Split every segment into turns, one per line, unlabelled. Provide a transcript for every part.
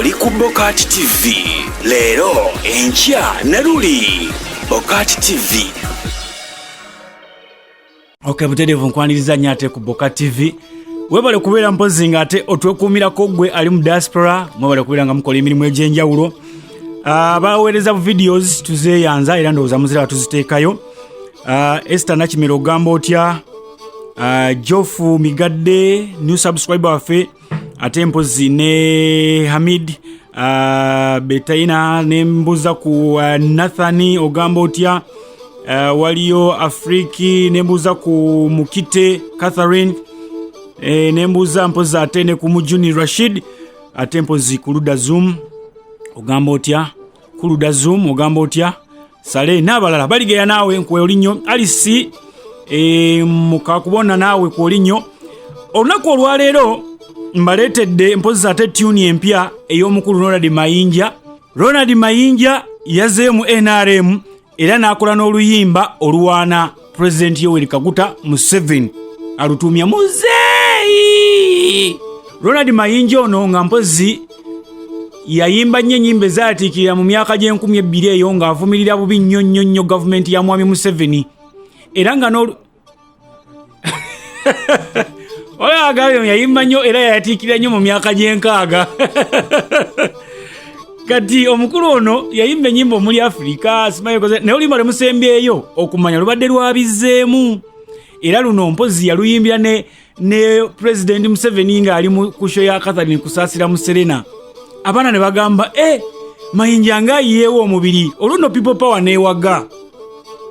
Oli ku Bokat TV leero, enkya ne luli. Bokat TV.
Ok, butereevu nkwaniriza nnyo ate ku Boka TV. Webale kubeera mpozi nga ate otwekuumirako gwe ali mu diaspora. Mwebale kubeera nga mukola emirimu egy'enjawulo. Abaweereza bu videos tuzeeyanza era ndowooza muziraba tuziteekayo. Esther Nakimera, ogamba otya? Jofu Migadde, new subscriber waffe, ate mpozi ne Hamid Betaina, nembuuza ku Nathani, ogamba otya? Waliyo Afriki, nembuuza ku Mukite Catherine, nembuuza mpozi ate ne ku Mujuni Rashid, ate mpozi ku Luda Zoom, ogamba otya? Ku Luda Zoom, ogamba otya? Sale n'abalala baligeya naawe nkuwe olinnyo. Alisi mukakubona naawe ku olinnyo. Olunaku olwaleero mbaleetedde mpozi ate tune empya ey'omukulu Ronald Mayinja. Ronald Mayinja yazzeeyo mu NRM era n'akola n'oluyimba oluwaana Pulezidenti Yoweri Kaguta Museveni, alutuumya Muzeeyi. Ronald Mayinja ono nga mpozi yayimba nnyo ennyimba ezaatiikirira mu myaka gy'enkumi ebbiri eyo, ng'avumirira bubi nnyo nnyo nnyo gavumenti ya Mwami Museveni, era nga n'olu oyo agambye yayimba nnyo era yayatiikirira nnyo mu myaka gy'enkaaga. Kati omukulu ono yayimba ennyimba omuli Afirika simanyi, naye oluyimba lwe musembyeyo okumanya lubadde lwabizzeemu, era luno mpozi yaluyimbira ne Pulezidenti Museveni ng'ali mu ku show ya Catherine Kusaasira mu Serena. Abaana ne bagamba, "E Mayinja ng'ayiyeewo omubiri." Olwo nno People Power neewaga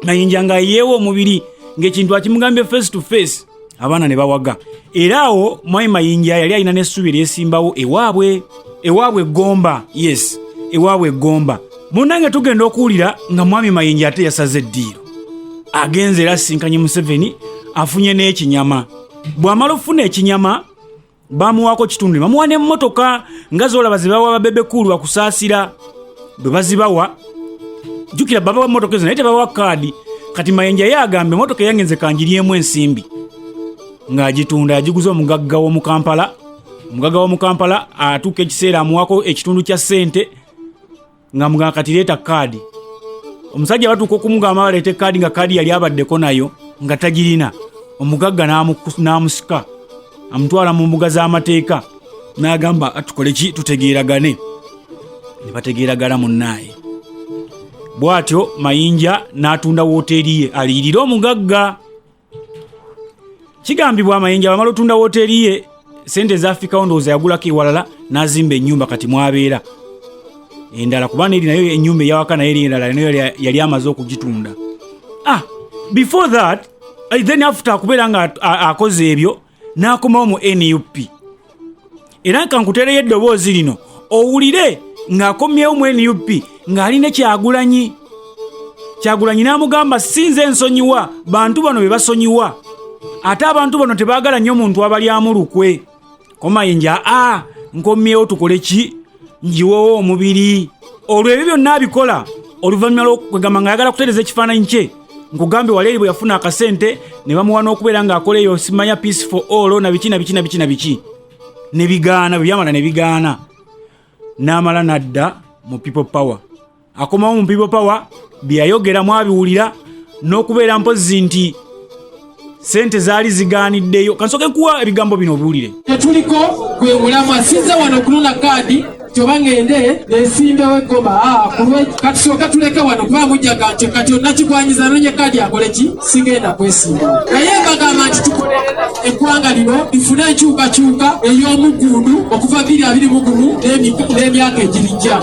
Mayinja ng'ayiyeewo omubiri, ng'ekintu akimugambye face to face, abaana ne bawaga. Era awo Mwami Mayinja yali alina n'essuubi eryesimbawo ewaabwe Eggomba. Yes, ewaabwe Eggomba. Munnange, tugenda okuwulira nga Mwami Mayinja ate yasaze eddiiro, agenze era asinkanye Museveni, afunye n'ekinyama. Bw'amala okufuna ekinyama, bamuwaako kitundu ne bamuwa n'emmotoka nga zolaba ze bawa babebekulu bakusaasira. Bwe bazibawa, jjukira babawa emmotoka ezo naye tebawa kaadi. Kati Mayinja ye agamba, "Emmotoka eyange nze kangiryemu ensimbi," ng'agitunda, yagiguza omugagga w'omu Kampala. Omugagga w'omu Kampala atuuka ekiseera amuwako ekitundu kya ssente nga mugamba, "Kati leeta kaadi." Omusajja batuuka okumugamba baleete kaadi, nga kaadi yali abaddeko nayo nga tagirina. Omugagga n'amusika amutwala mu mbuga z'amateeka n'agamba, "Tukole ki tutegeeragane?" Ne bategeeragana. Munnaaye, bw'atyo Mayinja n'atunda wooteeri ye aliyirire omugagga. Kigambibwa Amayinja bamala otunda wooteeri ye, sente ezafikawo ndowooza yagulako ewalala n'azimba ennyumba kati mwabeera endala, kuba neri nayo ennyumba eyawaka naye eri endala nayo yali amaze okugitunda. Before that, then after akubeera nga akoze ebyo, n'akomawo mu NUP. Era nka nkuteereyo eddoboozi lino owulire ng'akomyewo mu NUP ng'alina Kyagulanyi. Kyagulanyi n'amugamba, "Sinze ensonyiwa, bantu bano be basonyiwa, ate abantu bano tebaagala nnyo muntu abalyamu lukwe." Komayinja, a nkomyewo tukole ki? Njiwewo omubiri. Olwo ebyo byonna abikola oluvannyuma lw'okwegamba ng'ayagala kutereeza ekifaananyi kye. Nkugambye wali eri bwe yafuna akasente ne bamuwa n'okubeera ng'akola eyo simanya peace for all na biki na biki na biki na biki, ne bigaana. Bwe byamala ne bigaana, n'amala n'adda mu People Power. Akomawo mu People Power, bye yayogera mwabiwulira, n'okubeera mpozi nti sente zaali zigaaniddeyo. Kansooke nkuwa ebigambo bino obiwulire.
Tetuliko gwe mulamwa. Sinze wano okunona kaadi kyoba ngende nesimbewo eggoma. Kati sooka tuleke wano kuba mujjaga nti kati onakigwanyiza nonye kaadi akole ki? Sigenda kwesimba, naye mbagamba nti tukolerere eggwanga lino lifune enkyukakyuka ey'omuggundu okuva 2021 n'emyaka egirijja.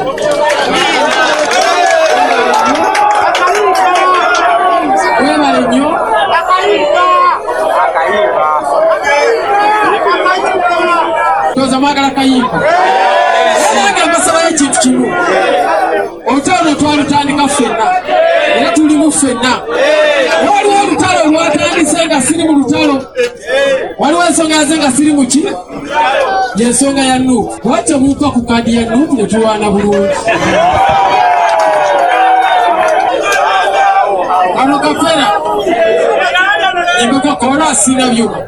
Webale nnyo. Toza mwagala kayimba. Nange mbasabayo ekintu kimu. Olutalo luno twalutandika ffenna era tulimu ffenna. Waliwo olutalo olwatandise nga siri mu lutalo, waliwo ensonga yaze nga siri mu ki, yensonga ya NUP. Lwaki temuuka ku kaadi ya NUP ne tulwana bulungi? Kano kafera emboga kola asina byuma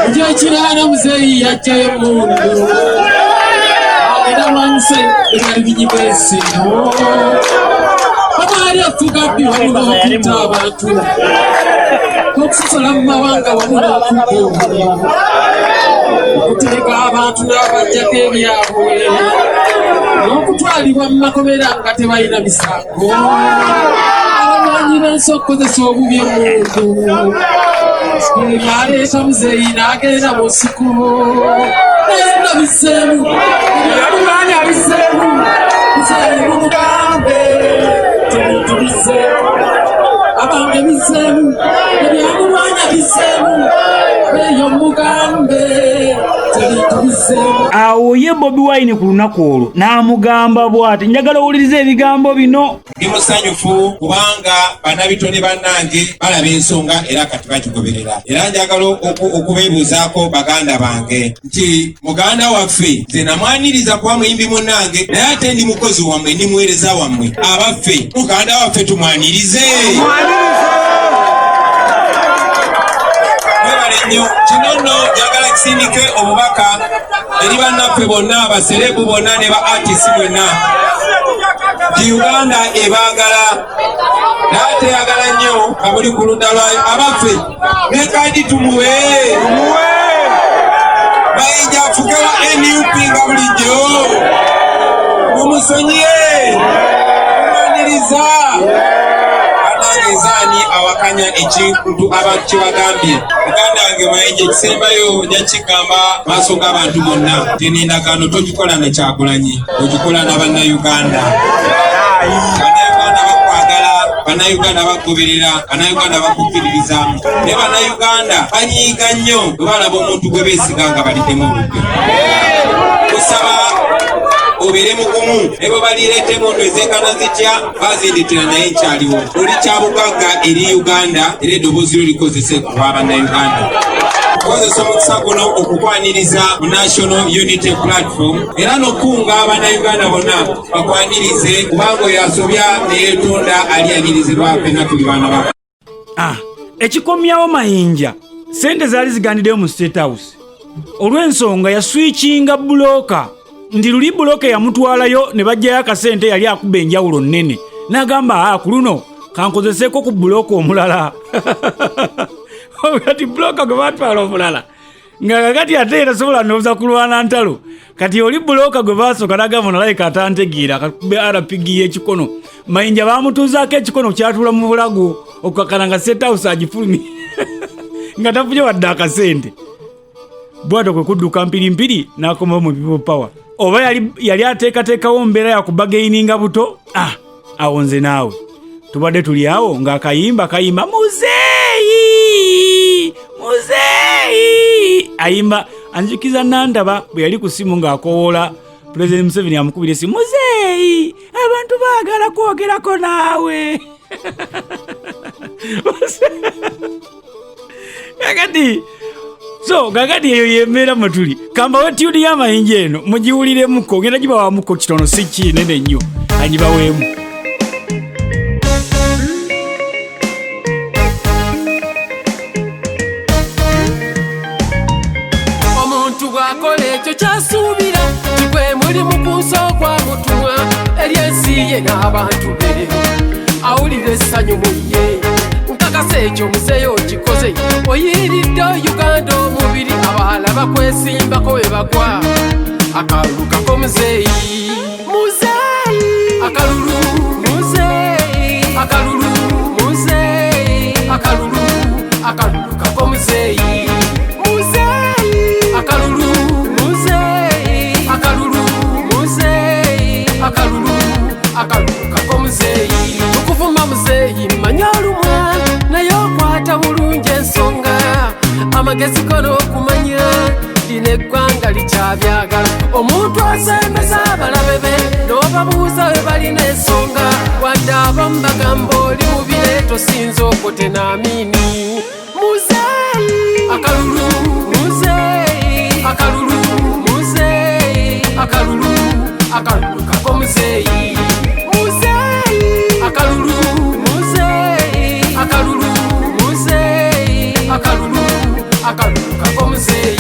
mugyekiraana. Muzeeyi yajjayo emundu agenda lwanyisa. Byatabuse ebyali binyima ensi Omwali afuga bbi wamu n'okutta abantu okusosola mu mawanga wamu n'okubba omulimu okuteeka abantu n'abajjako ebyabwe n'okutwalibwa mu makomera nga tebalina misango abalwanyi b'ensi okukozesa obubi emundu aleeta muzeeyi n'agenda mu nsiko naye nga bizzeemu ebyalulanya bizzeemu muzeeyi mumugambe tebintu bizzeemu abange bizzeemu ebyamulwanya bizzeemu eyo mugambe tebintu bizzeemu.
Awo ye Bobi Wine ku lunaku olwo n'amugamba bw'ati, njagala owulirize ebigambo bino.
Ndi musanyufu kubanga bannabitone bannange balaba ensonga era kati bagigoberera. Era njagala okubeebuuzaako baganda bange nti muganda waffe nze namwaniriza kuba muyimbi munnange, naye ate ndi mukozi wammwe, ndi muweereza wammwe. Abaffe muganda waffe tumwanirize. Mwebale nnyo. Kino nno njagala kisindike obubaka eri bannaffe bonna, abaserebu bonna ne ba artist bonna nti Uganda ebaagala naye ate eyagala nnyo nga muli ku ludda lwayo. Abaffe ne kadi tumuwe Mayinja afuke wa NUP nga bulijjo, mumusonyiye, mumwaniriza. Banange zaani awakanya ekintu abantu kye bagambye? Muganda wange Mayinja, ekisembayo nja kigamba maaso g'abantu bonna nti eno endagaano togikola na Kyagulanyi, ogikola na Bannayuganda. Bannayuganda bakwagala, Bannayuganda bakugoberera, Bannayuganda bakukkiririzaamu, naye Bannayuganda banyiiga nnyo bwe balaba omuntu gwe beesiga nga baliddemu olukwe. Kusaba obeere mugumu, ne bwe balireeta emmundu ezenkana zitya bazinditira, naye nkyaliwo. Oli kyabugagga eri Uganda, era eddoboozi lyo likozese ku lwa Bannayuganda. Kozesa omukisa guno okukwaniriza mu National Unity Platform era n'okukunga Bannayuganda bonna bakwanirize, kubanga oyo asobya ne yeetonda alyanirizibwa, ffenna tuli baana ba
Ekikomyawo Mayinja, sente zaali zigandiddeyo mu State House olw'ensonga yaswikinga bulooka nti luli bulooka yamutwalayo ne bajjayo akasente, yali akuba enjawulo nnene n'agamba ku luno kankozeseeko ku bulooka omulala. Kati bulooka gwe batwala omulala nga kakati ate tasobola ndowooza kulwana ntalo. Kati oli bulooka gwe basooka n'agamba nalabika atantegeera, kakube RPG y'ekikono. Mayinja bamutuuzaako ekikono kyatuula mu bulago okukakana nga State House agifulumye nga tafunye wadde akasente. Bwatyo kwe kudduka mpirimpiri n'akomawo mu People Power. Oba yali ateekateekawo mbeera ya kubagaininga buto. Awo nze naawe tubadde tuli awo ng'akayimba kayimba muzeeyi muzeeyi ayimba anzijukiza Nandaba bwe yali ku simu ng'akowoola Pulezidenti Museveni amukubira esimu, muzeeyi abantu baagala kwogerako naawe. Kakati so kakati eyo yembeera mwe tuli. Kambawe tune y'amayinja eno mugiwuliremuko, ngenda gibawamuko kitono, si kinene nnyo, angibaweemu.
Omuntu bw'akola ekyo kyasuubira kigwe mulimu ku nsonga mutumwa eri ensi ye n'abantu be, awulira essanyu mu ye. Nkakasa ekyo muzeeyo okikoze, oyiridde Uganda omubiri, abalala bakwesimbako we bagwa. Akalulu kako muzeeyi, muzeeyi, akalulu muzeeyi, akalulu muzeeyi, akalulu, akalulu kako muzeeyi, muzeeyi, akalulu muzeeyi, akalulu muzeeyi, akalulu, akalulu kako muzeeyi. Tukuvuma muzeeyi, manya olumwa naye okwata bulungi ensonga, amagezi ko n'okumanya lino eggwanga likyabyagala. Omuntu asembeza abalabe be n'obabuuza we balina ensonga, wadde abamu bagamba oli mubire tosinza okwo tenaamini. Muzeeyi akalulu muzeeyi, akalulu muzeeyi, akalulu, akalulu kako muzeeyi, muzeeyi, akalulu muzeeyi, akalulu muzeeyi, akalulu, akalulu kako muzeeyi.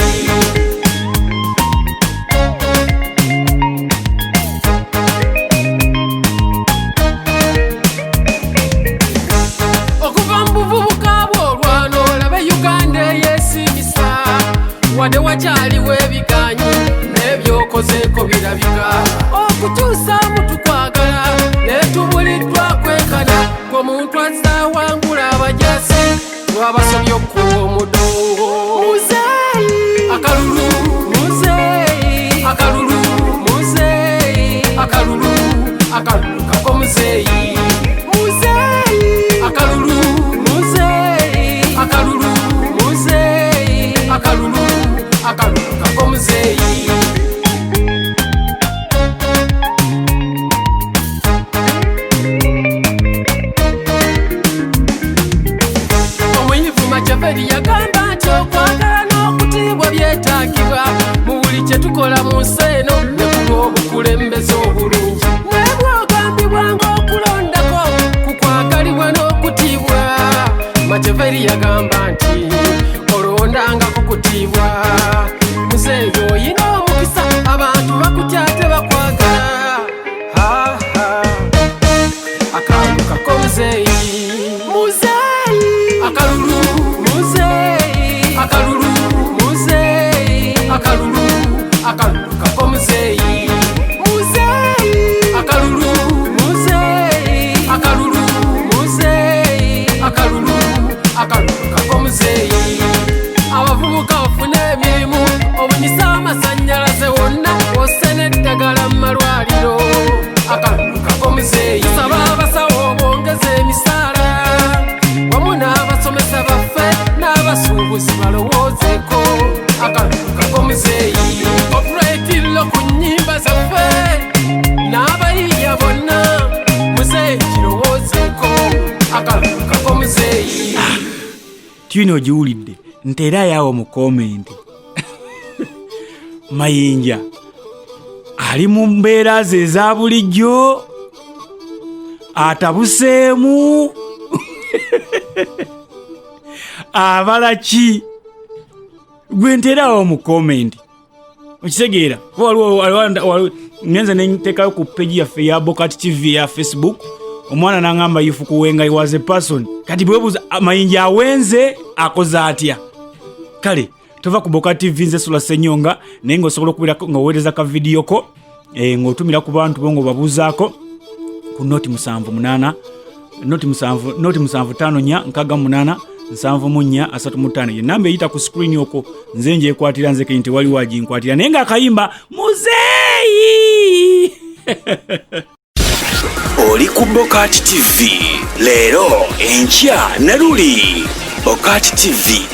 Okukyusaamu tukwagala naye tubuliddwa kwekana gwe omuntu azawangula abajasi lwabasobye okuwa omudongo. Muzeeyi akalulu, muzeeyi akalulu, muzeeyi akalulu, akalulu kako muzeeyi. Muzeeyi akalulu, muzeeyi akalulu, muzeeyi akalulu, akalulu kako muzeeyi. Omuyivu Machiavelli yagamba nti okwagala n'okutiibwa byetaagibwa mu buli kye tukola mu nsi eno ne ku lw'obukulembeze obulungi. Naye bw'ogambibwa ng'okulondako ku kwagalibwa n'okutiibwa, Machiavelli yagamba nti olondanga ku kutiibwa. Muzeeyi oyina omukisa, abantu bakutya tebakwagala. Ha, ha. Akalulu kako muzeeyi. Muzeeyi akalulu, muzeeyi akalulu, muzeeyi akalulu, akalulu kako muzeeyi. Muzeeyi akalulu, muzeeyi akalulu, muzeeyi akalulu, akalulu kako muzeeyi. Abavubuka bafune emirimu, obunyisa amasannyalaze wonna, osse n'eddagala mu malwaliro. Akalulu kako muzeeyi. Tusaba abasawo bongeze emisaala wamu n'abasomesa baffe n'abasuubuzi balowoozeeko. Akalulu kako muzeeyi. Copyright law ku nnyimba zaffe n'abayiiya bonna, muzeeyi kirowoozeeko. Akalulu kako muzeeyi.
Tune ogiwulidde nti era yaawo mu comment Mayinja ali mu mbeera ze eza bulijjo atabuseemu abala ki gwe nteerawo mu comment okitegeera. Ngenze nenteekayo ku page yaffe ya Bokat TV ya Facebook, omwana nangamba if kuwenga he was a person. Kati bwebuuza Mayinja awenze akoze atya? Kale tova ku Bokat TV, nze Sula Senyonga, naye ngaosobola okubeerako nga oweereza ka vidiyo ko ng'otumira ku bantu bo ng'obabuuzaako ku 078 07 07 54 68 74 35, ye namba eyita ku screen okwo. Nze njekwatira nze kenyi, tewaliwo aginkwatira, naye ng'akayimba muzeeyi.
Oli ku Bokat TV leero, enkya ne luli. Bokat TV.